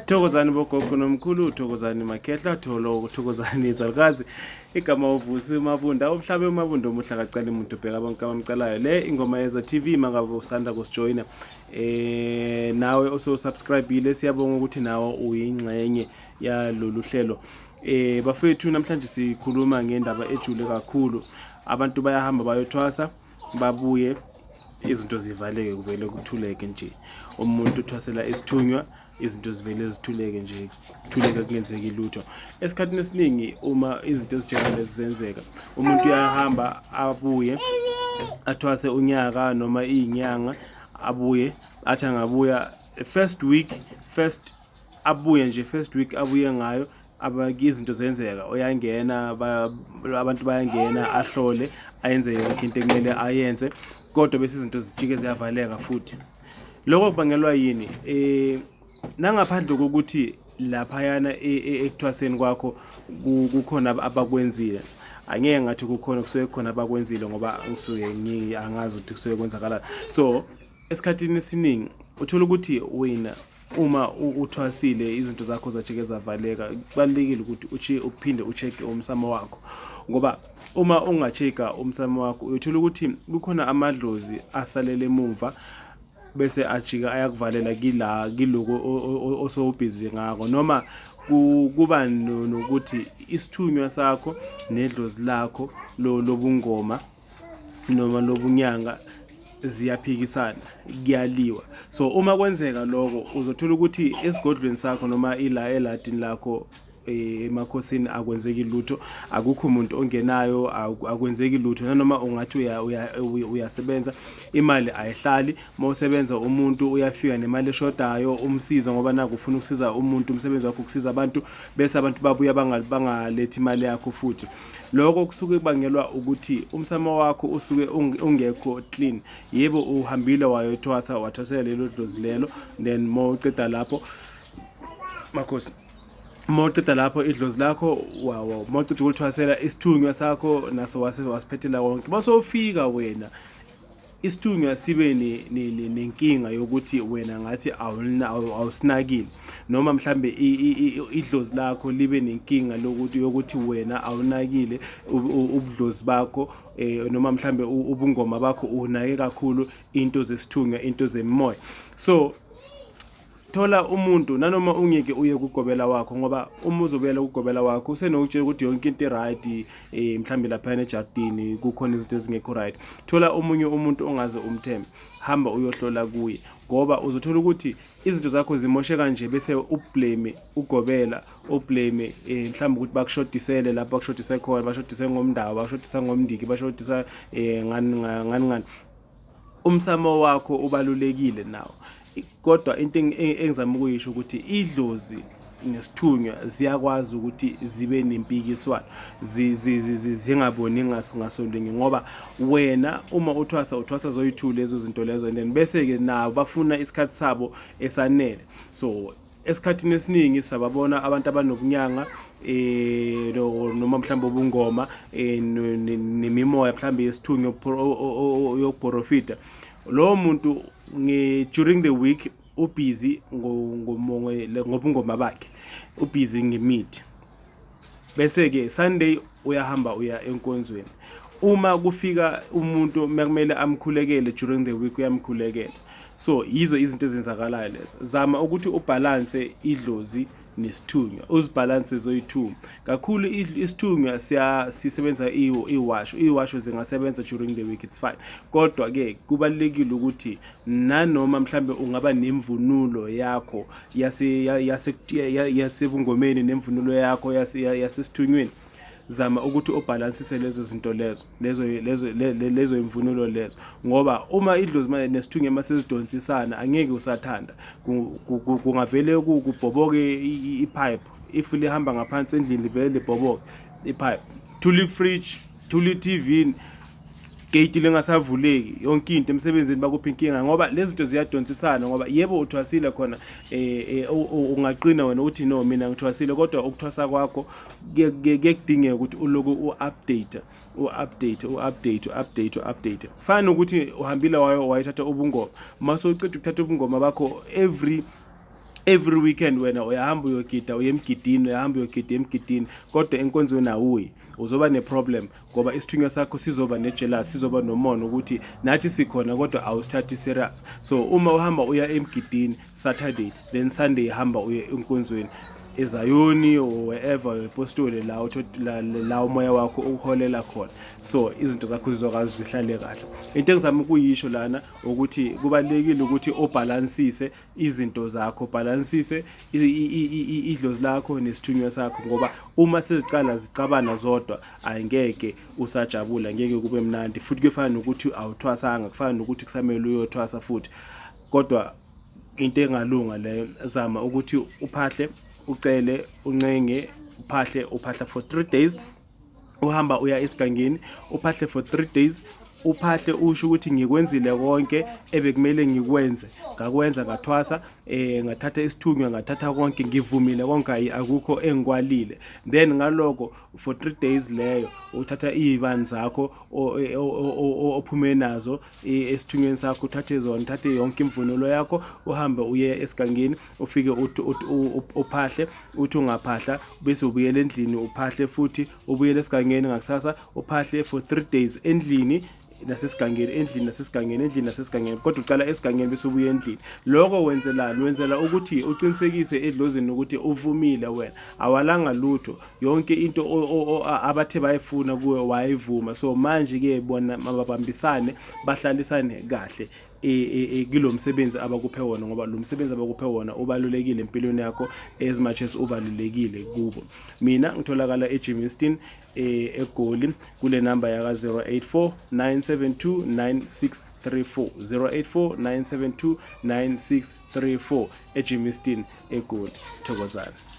Thokozani bogogo nomkhulu, thokozani makhehla, tholo thokozani izalukazi. Igama uVusi Mabunda, umhlabe uMabunda omuhla kacela umuntu ubheka bonke abamcelayo. Le ingoma yeza TV mangabe usanda kusijoyina. Nawe oso subscribeile siyabonga ukuthi nawe uyingxenye yalolu hlelo. Bafethu namhlanje sikhuluma ngendaba ejule kakhulu. Abantu bayahamba bayothwasa babuye izinto zivaleke kuvele kuthuleke nje. Umuntu uthwasela isithunywa izinto zivele zithuleke nje kuthuleke kungenzeki lutho. Esikhathini esiningi uma izinto ezinjengalezi zenzeka umuntu uyahamba abuye athwase unyaka noma iyinyanga abuye athi angabuya first week first abuye nje first week abuye ngayo izinto zenzeka uyangena abantu bayangena ahlole ayenze yonke into ekumele ayenze kodwa bese izinto zijike ziyavaleka futhi. Lokho kubangelwa yini? Nangaphandle kokuthi laphayana ekuthwaseni kwakho kukhona abakwenzile, angeke ngathi kukhona kusuke kukhona abakwenzile ngoba ngisuke angazi ukuthi kusuke kwenzakalani. So esikhathini esiningi uthola ukuthi wena uma uthwasile izinto zakho zajike zavaleka, kubalulekile ukuthi uphinde ucheck-e umsamo wakho, ngoba uma unga-check-a umsamo wakho uyothola ukuthi kukhona amadlozi asalele emumva bese ajika ayakuvalela kila kiloko osowubhizi ngako, noma kuba nokuthi isithunywa sakho nedlozi lakho lobungoma noma lobunyanga ziyaphikisana, kuyaliwa. So uma kwenzeka lokho uzothola ukuthi esigodlweni sakho noma ila eladini lakho emakhosini akwenzeki lutho, akukho umuntu ongenayo, akwenzeki lutho. Nanoma ungathi uyasebenza imali ayihlali. Uma usebenza umuntu uyafika nemali eshodayo umsize ngoba naku ufuna ukusiza umuntu, umsebenzi wakho ukusiza abantu, bese abantu babuya bangalethi imali yakho futhi. Lokho kusuke kubangelwa ukuthi umsamo wakho usuke ungekho clean. Yebo uhambile wayothwasa wathwasela lelo dlozi lelo, then uma uceda lapho makhosi, uma uceda lapho idlozi lakho uma uceda ukulithwasela isithunywa sakho naso wasiphethela konke, uma sewufika wena isithunywa sibe nenkinga yokuthi wena ngathi awusinakile, noma mhlambe idlozi lakho libe nenkinga yokuthi wena awunakile ubudlozi bakho, noma mhlambe ubungoma bakho unake kakhulu into zesithunywa, into zemimoya. So thola umuntu nanoma ungeke uye kugobela wakho, ngoba uma uzobuyela kugobela wakho usenokutshela ukuthi yonke into i-right, mhlambe laphayana ejardini kukhona izinto ezingekho right. Thola omunye umuntu ongaze umthembe, hamba uyohlola kuye, ngoba uzothola ukuthi izinto zakho zimosheka nje bese ublame ugobela, ublame mhlawumbe ukuthi bakushodisele lapho bakushodise khona, bashodise ngomndawo, bashodisa ngomndiki, bashodisa ngani ngani ngani. Umsamo wakho ubalulekile nawo, kodwa into engizama ukuyisho ukuthi idlozi nesithunywa ziyakwazi ukuthi zibe nempikiswano, zingaboni ngasolinye, ngoba wena uma uthwasa uthwasa zoyi-two lezo zinto lezo, and then bese-ke nabo bafuna isikhathi sabo esanele. So esikhathini esiningi sababona abantu abanobunyanga noma mhlawumbe ubungoma nemimoya mhlawumbe yesithunywa yokuprofita, lowo muntu during the week ubhizi ngobungoma bakhe, ubhizi ngemithi, bese-ke Sunday uyahamba uya enkonzweni. Uma kufika umuntu mekumele amkhulekele during the week uyamkhulekela. So yizo izinto ezenzakalayo lezo. Zama ukuthi ubhalanse idlozi nesithunywa, uzibhalanse zoyi-two. Kakhulu isithunywa sisebenza iwasho, iwasho zingasebenza during the week, it's fine. Kodwa-ke kubalulekile ukuthi nanoma mhlambe ungaba nemvunulo yakho yasebungomeni nemvunulo yakho yasesithunyweni, zama ukuthi ubhalansise lezo zinto lezo lezo lezo lezo imvunulo lezo, ngoba uma idlozi nesithunywa masezidonsisana angeke usathanda, kungavele kubhoboke ipipe. If lihamba ngaphansi endlini livele libhoboke ipipe, thula ifridge, thula i-TV, gate lingasavuleki, yonke into emsebenzini bakuphi inkinga, ngoba lezi zinto ziyadonsisana. Ngoba yebo uthwasile khona, ungaqina wena uthi no mina ngithwasile, kodwa ukuthwasa kwakho kuyekudingeka ukuthi uloku u-update u-update u-update u-update u-update. Fana nokuthi uhambile wayo wayithatha ubungoma, mase uceda ukuthatha ubungoma bakho every Every weekend wena uyahamba uyogida, uye emgidini, uyahamba uyogida emgidini, kodwa enkonzweni awuyi. Uzoba ne-problem ngoba isithunywa sakho sizoba ne-jealous, sizoba nomona ukuthi nathi sikhona kodwa awusithathi serious. So uma uhamba uya emgidini Saturday, then Sunday hamba uye enkonzweni eZayoni or wherever, epostoli la la umoya wakho ukuholela khona, so izinto zakho zizokwazi zihlale kahle. Into engizama ukuyisho lana ukuthi kubalulekile ukuthi ubhalansise izinto zakho, bhalansise idlozi lakho nesithunywa sakho, ngoba uma seziqala zixabana zodwa angeke usajabula, ngeke kube mnandi futhi. Kuyofana nokuthi awuthwasanga, kufana nokuthi kusamele uyothwasa futhi. Kodwa into engalunga leyo, zama ukuthi uphahle, ucele, uncenge, uphahle, uphahla for 3 days, uhamba uya esigangeni, uphahle for 3 days, uphahle usho ukuthi ngikwenzile konke ebekumele ngikwenze, ngakwenza, ngathwasa, ngathatha isithunywa, ngathatha konke, ngivumile konke, ayi akukho engikwalile. Then ngaloko for 3 days leyo uthatha izibani zakho ophume nazo esithunyweni sakho, uthathe zona, uthathe yonke imvunulo yakho, uhambe uye esigangeni, ufike uphahle. Uthi ungaphahla bese ubuyela endlini, uphahle futhi, ubuyele esigangeni ngakusasa, uphahle for 3 days endlini nasesigangeni, endlini nasesigangeni, endlini nasesigangeni, kodwa uqala esigangeni bese ubuya endlini. Lokho wenzelani? Wenzela ukuthi uqinisekise edlozini ukuthi uvumile wena, awalanga lutho, yonke into abathe bayifuna kuwe wayivuma. So manje ke bona mababambisane, bahlalisane kahle kulo msebenzi abakuphe wona, ngoba lo msebenzi abakuphe wona ubalulekile empilweni yakho as much as ubalulekile kubo. Mina ngitholakala eGermiston, eGoli, kule namba yaka 084 972 9634, 084 972 9634, eGermiston, eGoli. Thokozani.